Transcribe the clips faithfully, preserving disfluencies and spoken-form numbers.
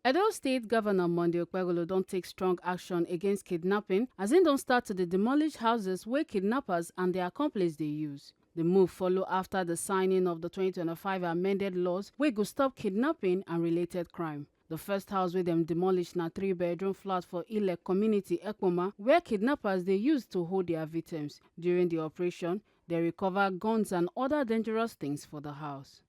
Edo State Governor Monday Okpebholo don take strong action against kidnapping, as im don start to dey demolish houses wey kidnappers and their accomplices dey use. The move follow after the signing of the twenty twenty-five amended laws wey go stop kidnapping and related crime. The first house wey dem demolish na three-bedroom flat for Ile community, Ekpoma, where kidnappers dey use to hold their victims. During the operation, they recover guns and other dangerous things for the house.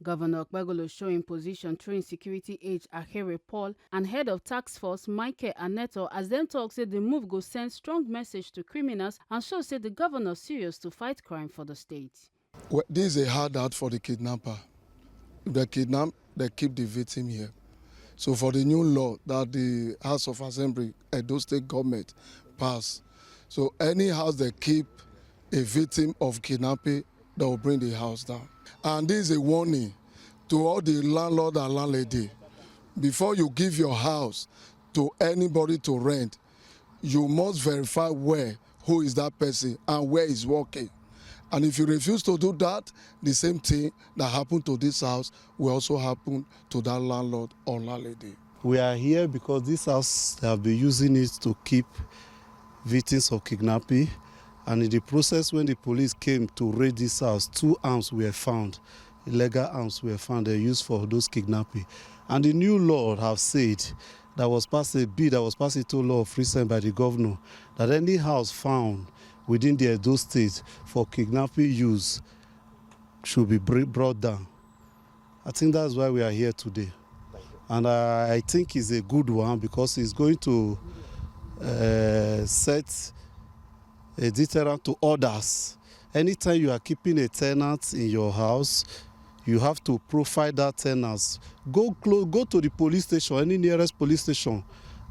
Governor Okpebholo show im position through im security aide Ahere Paul and head of task force Michael Aneto, as dem talk say the move go send strong message to criminals and show say the governor serious to fight crime for the state. Well, this is a hard out for the kidnapper. They kidnap, they keep the victim here. So for the new law that the House of Assembly, Edo State government passed, so any house they keep a victim of kidnapping, they will bring the house down. And this is a warning to all the landlord and landlady. Before you give your house to anybody to rent, you must verify where, who is that person, and where he's working. And if you refuse to do that, the same thing that happened to this house will also happen to that landlord or landlady. We are here because this house, they have been using it to keep victims of kidnapping. And in the process, when the police came to raid this house, two arms were found, illegal arms were found, they used for those kidnapping. And the new law have said that was passed a bill that was passed into law of recent by the governor, that any house found within the Edo State for kidnapping use should be br- brought down. I think that's why we are here today. And I, I think it's a good one because it's going to Uh, set a deterrent to others. Anytime you are keeping a tenant in your house, you have to profile that tenant. Go close, go to the police station, any nearest police station,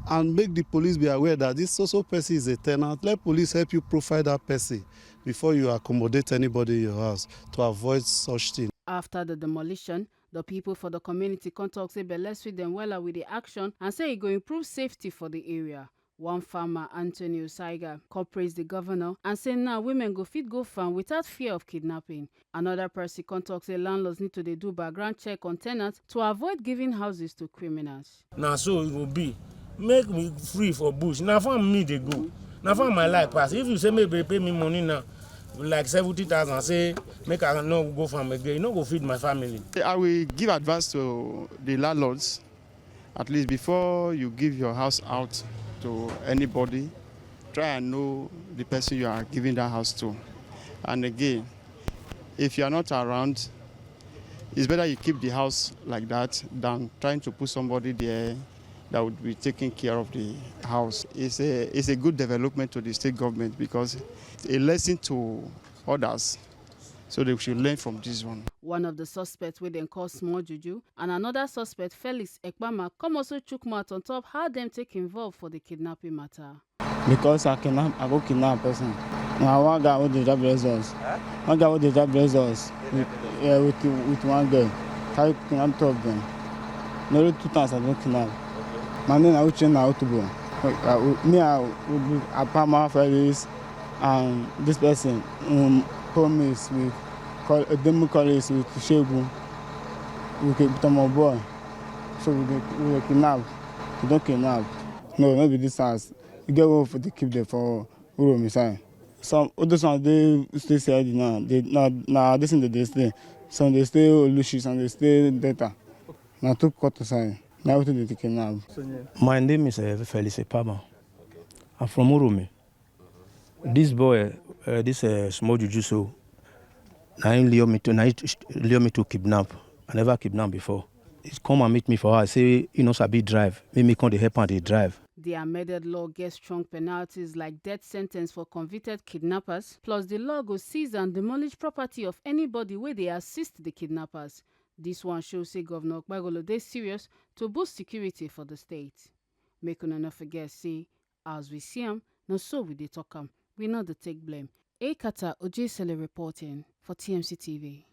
and make the police be aware that this so-so person is a tenant. Let police help you profile that person before you accommodate anybody in your house to avoid such thing. After the demolition, the people for the community come talk say belle sweet dem wella with the action and say e go improve safety for the area. One farmer, Anthony Osaiga, come praise the governor and say now women go fit go farm without fear of kidnapping. Another person come talk say landlords need to dey do background check on tenants to avoid giving houses to criminals. Na so e go be. Make me free for bush. Na farm me dey go. Na farm my life pass. If you say make they pay me money now, like seventy thousand, say make I no go farm again, e no go feed my family. I will give advice to the landlords, at least before you give your house out to anybody, try and know the person you are giving that house to. And again, if you are not around, it's better you keep the house like that than trying to put somebody there that would be taking care of the house. It's a, it's a good development to the state government because it's a lesson to others, so they should learn from this one. One of the suspects wey dem call Small Juju and another suspect, Felix Ekpama, come also chook mouth on top how dem take involve for the kidnapping matter. Because I kidnap, I go kidnap person. Na one guy wey dey drive Lexus. One guy wey dey drive Lexus with, yeah, with, with one girl. Carry kidnap two of them. Na only two times I don kidnap. My name na Uchenna Otubo. Uh, me, I, we be Apama, Felix, and this person, um, Promise with Col-, Edemu Collins with Shegun. We keep them on board. So we dey, we dey kidnap. We don kidnap. No, no be this house. E get where for dey keep them for Uromi side. Some, all those ones dey stay C I D now. They, na, na this thing dey dey stay. Some dey stay Olushi, some dey stay Delta. Na two quarter side. Na wetin dey take kidnap. My name is, uh, Felix Epama. I'm from Uromi. This boy, uh, this, uh, Small Juju, so na him lure me to, na him lure me to kidnap. I never kidnap before. He come and meet me for house, say he no sabi drive. Make me come dey help am dey drive. The amended law get strong penalties like death sentence for convicted kidnappers, plus the law go seize and demolish property of anybody wey dey assist the kidnappers. This one show say Governor Okpebholo dey serious to boost security for the state. Make una no forget say, as we see am, na so we dey talk am. We no dey take blame. Ekata Ojesele reporting for T M C T V.